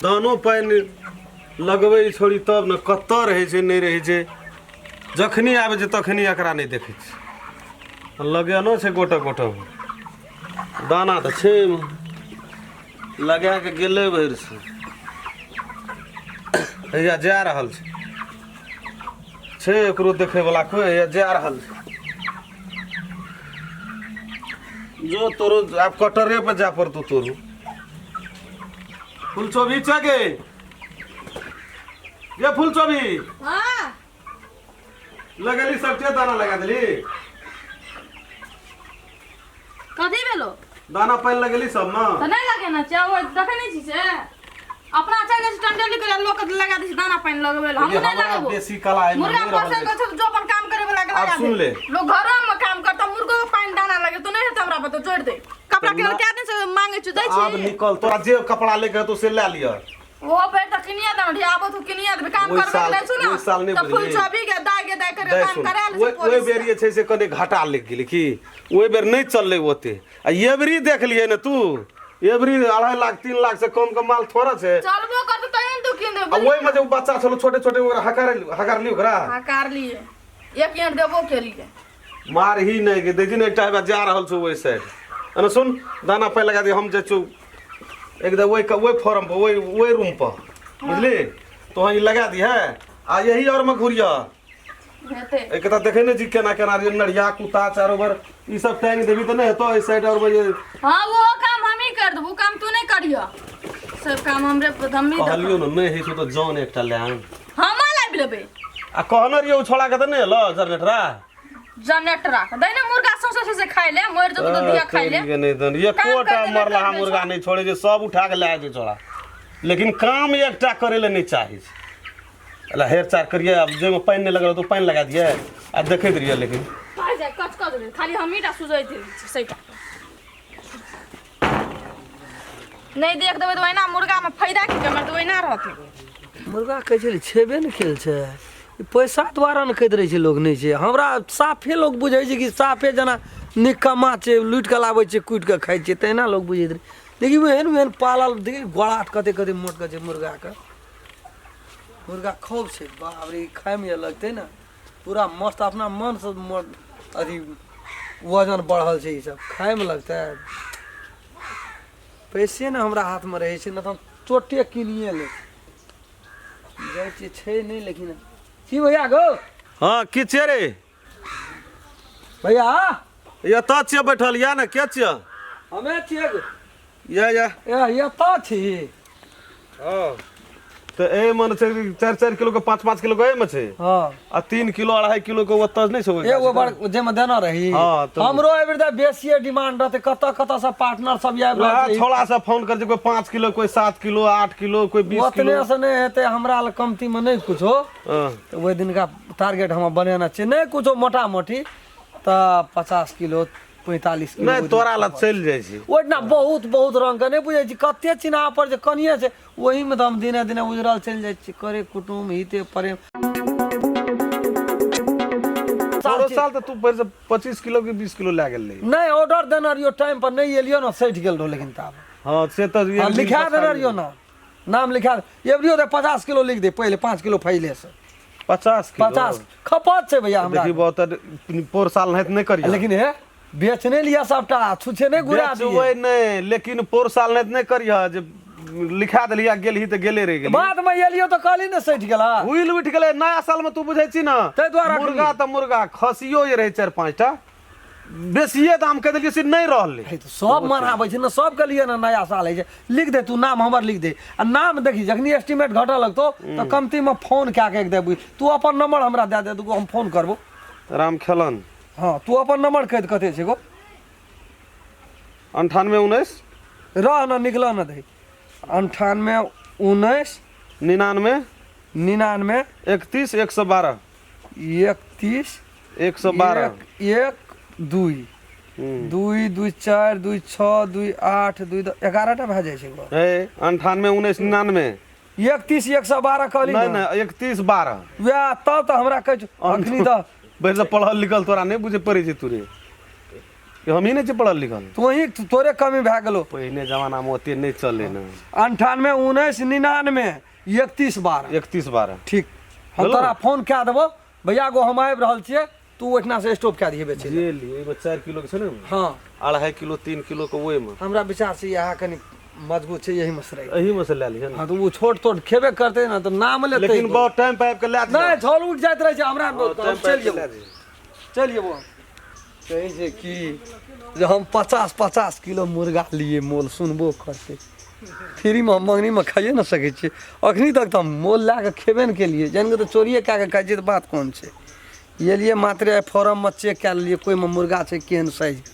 दानो पानि लगबै छोड़ी तब ने कतऽ रहै छै नहि रहै छै जखनी आबै छै तखनी एकरा नहि देखै छै लगेनो छै गोटे गोटे दाना तऽ छै एहिमे लगा कऽ गेलै भरि से हैया जा रहल छै छै एकरो देखैवला कोइ हैया जा रहल छै जो तोरो आब कटरे पर जाय पड़तौ तोरो फुलचोभी छै गे ये फुलचोभी हाँ लगेली सबटे दाना लगा देली कथी भेलो दाना पानि लगेली सब ने तऽ नहि लगेना छै ओ देखै नहि छी से अपना चलि जाइ छै टंडली करे लोक के लगा दै छै दाना पानि लगबै लए हमहूँ देखिए, नहि हमरा लगेबो बेसी कला एहिमे मुर्गा नहि रहल पोसै अछि। के छै जो अपन काम करे वाला के आब लगा सुन दे ले। लोग घरो में काम करता मुर्गो के पानि दाना लगे तो नहीं हेतै हमरा पर तो जोड़ दे कपड़ा तऽ के ना- क्या दिन से मांगे छु दै आब छी निकल तोरा जे कपड़ा लेके हेतौ से लए लिअ ओहो पे तऽ किनिया देब ढियाबो तू किनिया देब काम ओहि करबे साल- नहि छु ना ओहि साल नहि तऽ फूल बुझली। चबी के दाय के दाय करे दाय काम सुन, करा ले ओहि ओहि बेर जे छै से कनि घाटा लागि गेलै की ओहि बेर नहि चललै ओते आ एबरी देख लियै ने तू एबरी 2.5 लाख 3 लाख से कम के माल थोड़ा छै। चलबो करतो तैयो ने तू किन आ देब। ओहिमे जे ओ बच्चा छलो छोटे छोटे, ओकरा हकार हकार लियो ओकरा। हकार लिए, एक ईंट देबो के लिए। मार ही नहि गे, देखी ने एकटा हेबा जा रहल छौ ओहि साइड। अने सुन, दाना पानि लगा दे, हम जाइ छौ एकदम ओहि ओहि फॉर्म पर, ओहि ओहि रूम पर, बुझली? तो ई लगा दी है आ यही और में घुरिया। हेतै। एक तऽ देखै नहि छी केना केना रे नढ़िया कुत्ता चारो भर ई सब टांगि देबी तऽ नहि हेतौ एहि साइड और में जे। हाँ, वो काम हम ही कर देबो, काम तू नहीं करियो, सब काम हमरे हमही। कहलियौ ने नहि होइ छौ तऽ जौन एकटा लए आन। हम लाबि लेबै। आ कहने रहियौ ओ छोड़ा के तऽ नहि एलो जनरेटरा। जनरेटरा दै ने मुर्गा सौंसे सौंसे खाइ ले, मरि जेतौ तऽ दिया खाइ ले। तोरी के नहि दन एकोटा कर देबै, मरलाहा कर देबै। मुर्गा नहि छोड़े छै, सब उठा के लए जाइ छोड़ा, लेकिन काम एकटा करे ले नहि चाहै छै। अला हेर चार करिए, आब जाहिमे पानि नहि लगल तो पानि लगा दिए आ देखैत रहिए लेकिन। पाइ जाय कच कच भेल, खाली हमही टा सुझैत रहै छी सैटा नहि देख देबै तऽ ओहिना मुर्गामे फायदा की कमर तऽ ओहिना रहतै। मुर्गा कहै छै छेबे ने खेल छै, ई पैसा दुआरे ने कहैत रहै छै लोक। नहि छै, हमरा साफे लोक बुझै छै कि साफे जेना निकम्मा छै, लुटि कऽ लाबै छै, कुटि कऽ खाइ छै, तहिना लोक बुझैत रहै। देखी ओहन ओहन पालल, देखी गोड़ा कते कते मोटके छै मुर्गाके। मुर्गा खूब छै, बाप रे, खाइमे जे लगतै ने पूरा मस्त, अपना मनसँ अथी वजन बढ़ल छै। ई सब खाइमे लगतै। पैसे ने हमरा हाथमे रहै छै ने तऽ हम चोटे किनिए ले जाइ छियै। छै नहि, लेकिन की भैया गो? हँ, की छियै रे? भैया। एतऽ छियै बैठल, या ने के छियै? हमे छियै गो। या या। ए, एतऽ छी। हँ तऽ एहिमे ने छै 4-4 किलो के, 5-5 किलो के एहिमे छै। आ 3 किलो 2.5 किलो के ओतऽ नहि छै ओहि एगो गाछ बड़ पर? जाहिमे देने रही। हँ, तऽ- हमरो एहि बेर तऽ बेसिए डिमांड रहतै, कतऽ कतऽ से पार्टनर सब आबि वएह रहल छै। छोड़ा सब फोन कर छै, कोई 5 किलो, कोई 7 किलो, 8 किलो, कोई 20 किलो। ओतने से नहि हेतै हमरा लग, कमतीमे नहि कुछो। तऽ ओहि दिनका टारगेट हमरा बनेना छै, नहि कुछो मोटा मोटी तऽ 50 किलो, 45 किलो। नहि, तोरा लग चलि जाइ छै। ओहिठिना बहुत बहुत रङ्गके नहि बुझै छी कते चिन्हा पर जे कनिए छै, ओहीमे तऽ हम दिने दिने उजरल चलि जाइ छी, करे कुटुम्ब हिते प्रेम। चारो साल तऽ तू भरि से 25 किलो की 20 किलो लए गेल रही। नहि, ऑर्डर देने रहियो, टाइम पर नहि एलियो ने, सठि गेल रहो, लेकिन ताब हँ, से तऽ एक दिन लिखा देने पछाड़ी। रहियो ने, नाम लिखा एबरियो दे, 50 किलो लिख दे पहिले, 5 किलो फैले से। 50 किलो? 50 खपत छै भैया हमरा। देखी बहुत पोर साल नहीं नहि करियो। लेकिन हे बेच नहि लिया सबटा, छुछे नहि घुरा दिए। बेचबै नहि, लेकिन पोर साल नहीं नहि करिह जे लिखा देलियै आ गेलही तऽ गेले रहि गेली। बाद मे एलियो तऽ कहली ने सठि गेला। हुइल उठि गेलै नया साल मे, तू बुझै छी ने। ताहि दुआरे अखनी- मुर्गा तऽ मुर्गा, खसियो जे रहै चारि पाँचटा, बेसिए दाम कहि देलियै से नहि रहलै। हे तऽ सब मनाबै छै ने, सबके लिए ने नया साल होइ छै। लिख दे तू, नाम हमर लिख दे आ नाम देखी, जखनी एस्टीमेट घटऽ लगतौ तऽ कमतीमे फोन कए कऽ एक देबही। तू अपन नंबर हमरा दए दे, दूगो हम फोन करबो। राम खेलन। हँ, तू अपन नंबर कहि दे, कते छै गो? 98 19। रह न, निकल न दही। 98 19। 99। 99। 31 112। 31। 112। 1 1 2 2 2 4 2 6 2 8 2 11टा भए जाइ छै गो। हे, 98 19 99। 31 112 कहली। नहि। ने। नहि, 31 12। वएह तब तऽ हमरा कहै छौ अखनी तऽ। बैस, पढ़ल लिखल तोरा नहि बुझे पड़ै छै तू रे। कि हमही नहि छियै पढ़ल लिखल। तोही तोरे कमी भए गेलो। पहिने जमानामे ओते नहि चलै ने। 98 19 99 31 12। 31 12। ठीक, हम हेलो। तोरा फोन कए देबो, भैया गो हम आबि रहल छियै, तू ओहिठिना से स्टॉप कए दिहे बेचै लए। जे लियै, एहिमे 4 किलो के छै ने? हँ। 2.5 किलो 3 किलो के ओहिमे। हमरा विचार से इएह कनि मजबूत छै, यही में से रही। एही में से लए लिहे ने। हँ, तऽ ओ छोट तोट खेबे करतै ने तऽ नाम लेतै। लेकिन बहुत टाइम पर आबि कऽ लए। नहि, झोल उठि जाइत रहै छै हमरा। हँ, हम टाइम पर चलि आबि कऽ जेबो। लए जइहे। चलि जेबो। कहै छै कि जे हम 50-50 किलो मुर्गा लिए मोल सुनबो करतै, फ्रीमे हम मङ्गनीमे खाइए ने सकै छियै। अखनी तक तऽ हम मोल लए कऽ खेबे ने केलियै, जानि कऽ तऽ चोरिए कए कऽ खाइ छियै, तऽ बात कोन छै? एलियै मात्रे आइ फॉर्ममे चेक कए लेलियै, कोइमे मुर्गा छै केहन साइजके,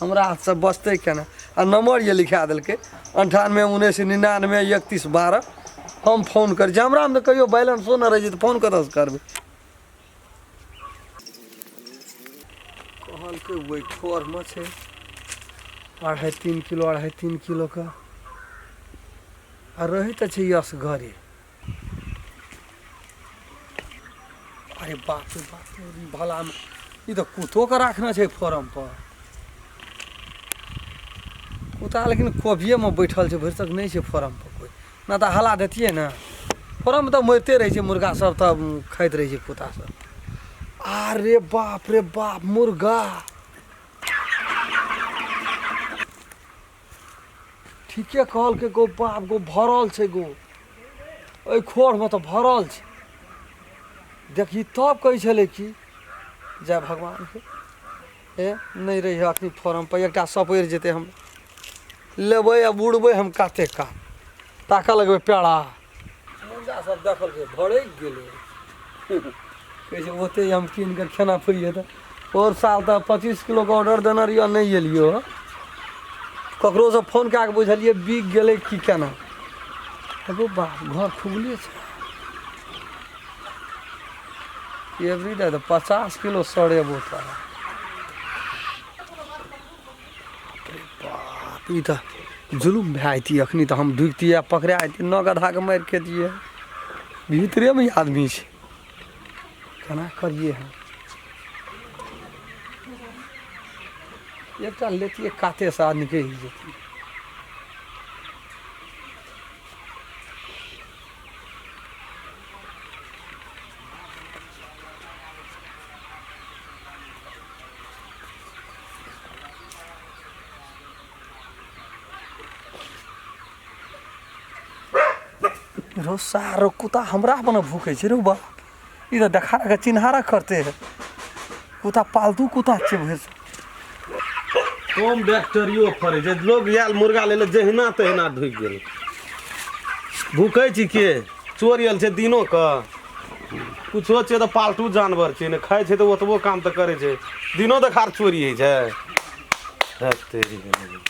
हमरा हाथसँ बचतै केना? आ नम्बर जे लिखा देलकै 98 19 99 31 12। हम फोन करै छी, हमरामे तऽ कहियो बैलेंसो नहि रहै छै, तऽ फोन कतऽसँ करबै? कहलकै ओहि ठोरमे छै 2.5-3 किलो, 2.5-3 किलोके, आ रहै तऽ छै असगरे। अरे बाप रे बाप रे, ई भलामे ई तऽ कुत्तोके राखने छै फॉर्म पर कुत्ता, लेकिन कोबिएमे बैठल छै, भरिसक नहि छै फॉर्म पर कोइ, नहि तऽ हला देतियै ने। फॉर्म तऽ मरिते रहै छै मुर्गा सब, तऽ खाइत रहै छै कुत्ता सब। अरे बाप रे बाप, मुर्गा ठीके कहलकै गो, बाप गो, भरल छै गो, एहि खोरमे तऽ भरल छै। देखी तब कहै छलै कि जय भगवानके, ए नहि रही अखनी फॉर्म पर एकटा सपरि जेतै, हम लेबै आ बुड़बै हम काते कात, ताकऽ लगबै पेड़ा। मुर्गा सब देखलकै भड़कि गेलै, कहै छै ओते हम कीन कऽ खेना फुरियै तऽ और साल तऽ 25 किलोके ऑर्डर देने रहियो, नहि एलियो। ककरोसँ फोन कए कऽ बुझलियै बिक गेलै की केना। एगो बाप घर खुगले छै एवरी डे तऽ 50 किलो सड़ेबो तोरा। बाप, ई तऽ जुलुम भए जैतियै अखनी, तऽ हम ढुकतियै आ पकड़ा जैतियै, 9 गधाके मारि खेतियै। भीतरेमे ई आदमी छै, केना करियै हम? एकटा लेतियै कातेसँ आ निकलि जैतियै। रो सारो कुत्ता हमरा पर भूकै छै रो बाप, ई तऽ देखा के चिन्हारा करते है कुत्ता, पालतू कुत्ता छै भरि। कम बैक्टीरियो फड़ै छै। लोग आयल मुर्गा लै लए, जहिना तहिना ढुकि गेल। भूकै छी के? चोर आयल छै दिनो के, कुछो छै तऽ पालतू जानवर छै ने, खाइ छै तऽ ओतबो काम तऽ करै छै, दिनो देखार चोरी होइ छै। हैत तेरी के।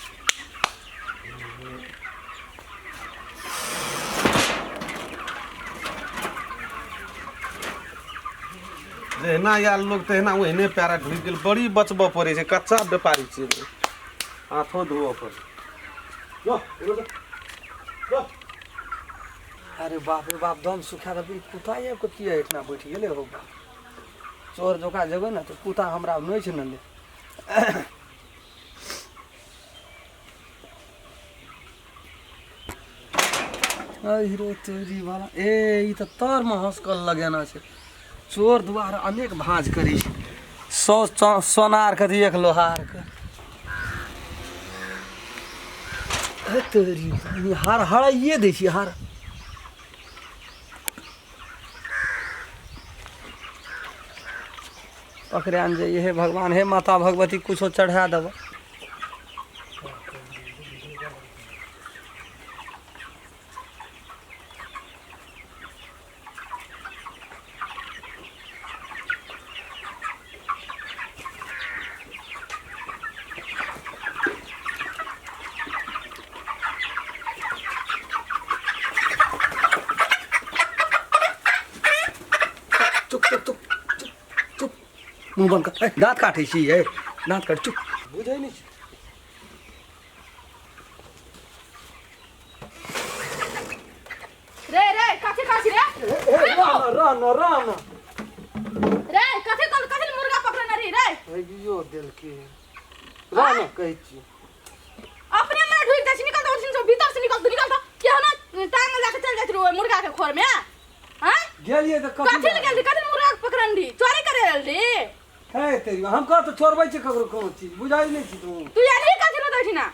जहिना आयल लोग तहिना ओहिने पैरा ढुकि गेल। बड़ी बचबऽ पड़ै छै, कच्चा व्यापारी छियै, हाथो धोअ पड़ै। जो, एगो जो। जो। अरे बाप रे बाप, दम सुखा देलकै। ई कुत्ता आबि कऽ किया एहिठिना बैठ गेलै हो बाप? चोर जकाँ जेबै ने तऽ कुत्ता हमरा नहि छै ने ले। अरे तोरी वाला, ए ई तऽ तरमे हँसकल लगेना छै। चोर दुआर अनेक भाँज करै छै, 100 सोनारके तऽ एक लोहारके। हे तोरी, ई हार हराइए दै छै हार। पकड़ायल जाइए। हे भगवान, हे माता भगवती, कुछो चढ़ा देबऽ। चुप चुप चुप चुप चुप, मुँह बंद कर। ए, दाँत काटै छी, ए दाँत काट, चुप, बुझै नहि छी। रे रे, कथी खाइ छी रे? रह न, रह न। रे, कथी कल कथी मुर्गा पकड़ने रही रे? हैगियो देलकै। रह ने कहै छी। अपने में ढुक जाइ छी, निकल तऽ ओहिठाम से, भीतर से निकल तऽ, निकल तऽ। केहनो टांग लए के चलि जाइत रही ओहि मुर्गा के खोर में, आँय? गेलियै तऽ कथी लए गेल रही? कथी लए मुर्गा के पकड़न रही? चोरी करे आयल रही? हे तेरी, हम कह तऽ छोड़बै छी ककरो कोनो चीज, बुझै नहि छी तू। तू आयल रही कथी लए ओहिठिना?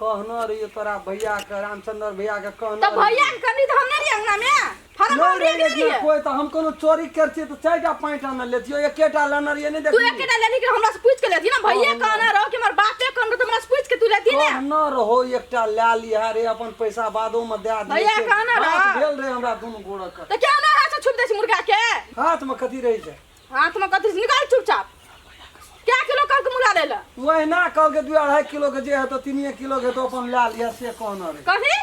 कहने रहियै तोरा भैया के, रामचंद्र भैया के कहने तऽ रहियै। भैया के कहनी तऽ हम नहि रहियै अंगना में? फारम नहि हम रहियै कि रहियै नहि रहियै? कोइ तऽ हम कोनो चोरी करै छियै तऽ चारिटा पाँचटा ने लेतियो, एकेटा लेने रहियै, नहि तू देखलियै? एकेटा लेली कि हमरा से पूछि के लेती ने? भैया कहने रहो कि हमर बापे कहने रहो तऽ हमरा से पूछि के तू लेती ने? कहने रहो एकटा लए लिहा रे, अपन पैसा बादो में दए दिहे। भैया से कहने रहो। बात भेल रहे हमरा दुनू गोड़क। तऽ केना हाथ से छुप दै छै मुर्गा के? हाथ में कथी रहै छै? हाथ में कथी? निकाल चुपचाप। क्या किलो कल के मुर्गा ले ले? वहिना कहलकै 2-2.5 किलो के जे हेतौ, 3 किलो के हेतौ, अपन लए लिहा, से कहने रहे। कथी?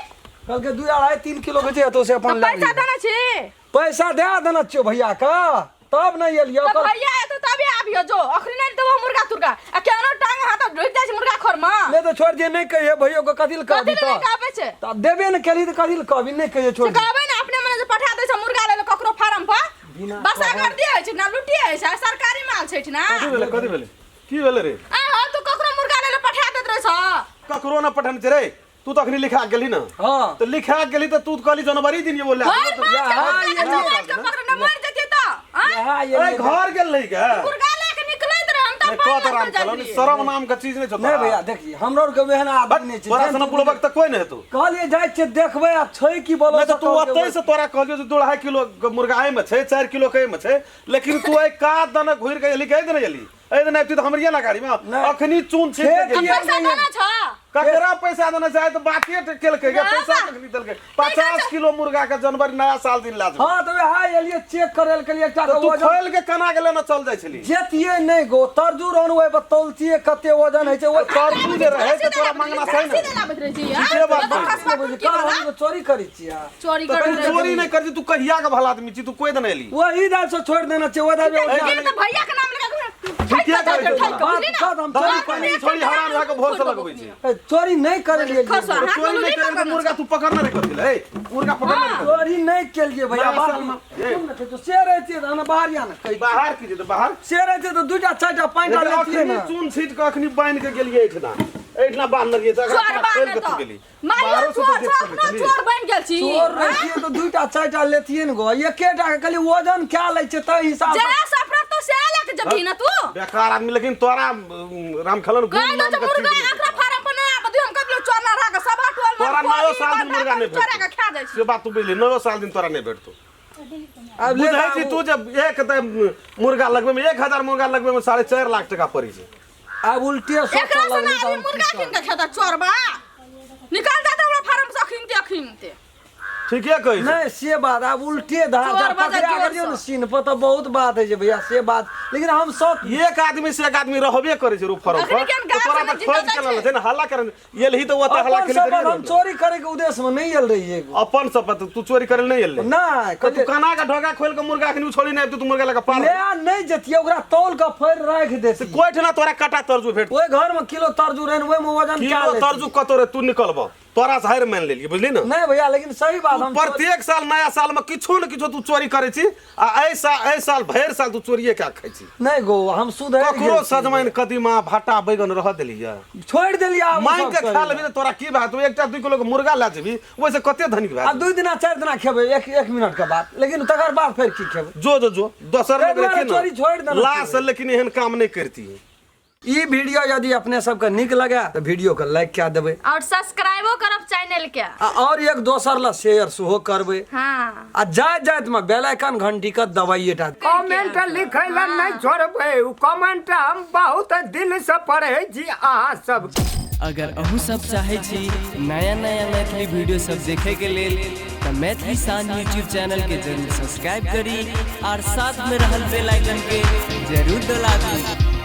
कहलकै 2-2.5-3 किलो के जे हेतौ से अपन तऽ लए पैसा लिहा। देने छी? पैसा दए देने छियौ भैया के, तब नहि एलियौ। तऽ भैया एतौ तबे आबियो, जो अखनी नहि देबो मुर्गा तुर्गा। आ केहनो टांग हाथ ढुकि जाइ छै मुर्गा खोर में। नहि तऽ छोड़ि दियै, नहि कहियै भैयो के, कथी लए कथी कहबी? लए नहि तऽ कहबै छै? तऽ देबे ने केलही तऽ कथी लए कहबी? नहि कहियै, छोड़ि से दियै। कहबै ने, अपने मने जे पठा दै छै मुर्गा लै लए ककरो फार्म पर। बिना बस अगर दिए छै ना, लुटी होइ छै, सरकारी माल छै ना। कथी भेलै? कथी भेलै? की भेलै रे? आ हो, तू ककरो मुर्गा लै लए पठा दैत रहै छ। ककरो न पठन छै रे, तू तऽ अखनी लिखा गेली ने। हाँ। तऽ लिखा गेली तऽ तू तऽ कहली जनवरी दिन ये बोले। भरि मास के यहाँ मुर्गा के ये चोर के पकड़ने मर जतियै तऽ, आँय? यहाँ ए ये घर गेल रही के मुर्गा लए के निकलैत रहे, हम तऽ नहीं कह पानि तऽ राम लए चलो जाइत रहियै। शरम नाम के चीज नहीं छौ। नहि भैया, देखी हमरो आरके ओहन आदमी नहि छै। तोरा सन बुलबक तऽ कोई नहीं हेतौ। कहलियै जाइ छियै देखबै आब छै की बोलो। नहीं तऽ तू ओतै से तोरा कहलियौ जे 2.5 किलो के मुर्गा एहिमे छै, 4 किलो के एहिमे छै, लेकिन तू एहि कात दने घुरि के एली, के एहि दने एली, एहि दने अबिती तऽ हमरिये ना गाड़ी में नहि। अखनी चून छीट के खेत गेलियै। पैसा देना छ? ककरा पैसा देना चाहे तऽ बाते केलकै के ना, पैसा बा। कखनी देलकै? 50 किलो मुर्गा के जनवरी नया साल दिन ला देबै। हाँ तऽ वएह एलियै चेक करै लए, कहलियै एकटा तऽ के तू वजन खोलि के केना के लेने चल जाइ छली? जेतियै नहि गो, तरजू रहन ओहि पर तौलतियै कते वजन होइ छै ओहि। तरजू जे रहै तऽ तोरा मांगना छै ने। रसीद लाबैत रहै छी, आँय? ठीके बात तऽ छै। खसबा कुटकी काल्हि वाला। हम चोरी करै छियै? चोरी तऽ करै तू रहै। चोरी नहि करजी, तू कहिया के भला आदमी छी, तू कोई दने एली? वही दाल से छोड़ि देना छै, ओहि दाल। छी। तऽ भैया के नाम लगा के ठीके ठकि कहै कऽ छौ। ठकि कऽ, बुझली ने? बात हम चोरी दारू पानी छोड़ी हरान भए के भोर से लगबै छै। ए, चोरी नहि करेलियै। खसुआ, हाथ चोरी में नहि नहीं करे तऽ पकड़ना। मुर्गा तू पकड़ने रे कथी ले? ए, मुर्गा पकड़ने रे कथी? चोरी नहि केलियै भैया। नया बात साल में- ए। सुन ने, कहै छौ, से रहै छियै तऽ बाहर या ने कहै। बाहर की जेतै बाहर? से रहै छै तऽ दूटा चारिटा पाँचटा लेकिन लेतियै अखनी ने। चून छीट के अखनी बान्हि के गेलियै एहिठिना, एहिठिना बान्हने रहियै तऽ चोर एकरा खोलि बान्ह के तू तऽ गेली। मारियो बाहरो से चोर तऽ देख छौ, सकै अपनो छली। चोर बनि गेल छी। चोर रहितियै तऽ दूटा चारिटा लेतियै ने गो, एकेटा के कहलियै वजन कए लै छै ताहि हिसाब से। जरा सफरत तो से लए के जबही ने तू। बेकार आदमी, लेकिन तोरा रामखेलन गुण कहि दो नाम जे के मुर्गा चीज नहि एकरा छौ। फार्म पर नहि आबऽ दियौ, हम कहियो चोर ना रह के सभा टोल में तोरा नयो कोबी, साल दिन मुर्गा बन्धा नहि कोबी चोरा भेटतौ। के खा जाइ छी। से बात तू बुझली, नयो साल दिन तोरा नहि भेटतौ। आब ले बुझै छी तू जब एक तऽ मुर्गा लगबै में 1000 मुर्गा लगबै में 4.5 लाख टका पड़ै छै। आब उल्टे सोचऽ एकरा से लगली ना तऽ आदमी हम की मुर्गा करब? कीन के खेता चोरबा। निकाल दे हमरा फार्म से अखिनते अखिनते। ठीके कहै छै। नहि से बात आब उल्टे धार चोर जब बजा पकड़ा जोर गेलियौ ने सँ। सीन पर तऽ बहुत बात होइ छै भैया, से बात, लेकिन हम सब एक आदमी से एक आदमी रहबे करै छै रूप फरम अखनी पर। केहन तऽ गाछ तोरा मे तऽ खोज जिंदा के छै। छै ने हल्ला करन एलही तऽ ओतऽ हल्ला अपन केली सब हम चोरी करे के उद्देश्य में नहीं आयल रहियै एगो। अपन सब तू चोरी करे नहीं एलै? नहि। तऽ तू कना के ढोगा खोल के मुर्गा अखनी छोड़ी नहि अबितौ, तू मुर्गा लऽ के पार ले नहि जतियै, ओकरा तौल के फैर राखि देतियै। कोइ ठिना तोरा काटा तरजू भेट? ओहि घर में किलो तरजू रहै ने, ओहिमे वजन कए किलो लेतियै। तरजू कतौ रे? तू निकलब, तोरा से हारि मान लेलियै, बुझली ने? नहि भैया, लेकिन सही बात तू हम प्रत्येक साल नया साल में किछो न किछो तू चोरी करै छी आ एहि साल, एहि साल भरि साल तू चोरिये कए खाइ छी। नहि गो, हम सुधरि गेल ककरो छी। सजमनि कदीमा भाटा बैगन रह देलियै? छोड़ि देलियै आब ओ मांगि सब के खा करै लेबही तऽ तोरा की भए? तू एकटा 2 किलो के मुर्गा लए जेबही, ओहिसँ कते धनिक भए आ जेबही? 2 दिना 4 दिना खेबै, एक एक मिनट के बाद, लेकिन तकर बाद फेर की खेबै? जो जो जो दोसर ताहि लोग दुआरे रहथिन चोरी छोड़ि ने देने लाश छियै। लेकिन एहन काम नहि करती। ई वीडियो यदि अपने सबके नीक लगे तऽ वीडियो के लाइक कए देबै और सब्सक्राइबो करब चैनल के आ और एक दोसर ला शेयर सेहो करबै। हाँ। आ जाइत जाइत में बेल आइकन घंटी के दबाइए टा। कमेंट लिखै लए नहि छोड़बै, ओ कमेंट हम बहुत दिल से पढ़ै छी अहाँ सब। अगर अहूँ सब चाहै छी नया नया मैथिली वीडियो सब देखे के लेल तऽ मैथिली शान यूट्यूब चैनल के जरूर सब्सक्राइब करी और साथ में रहल बेल आइकन के जरूर दबा दी।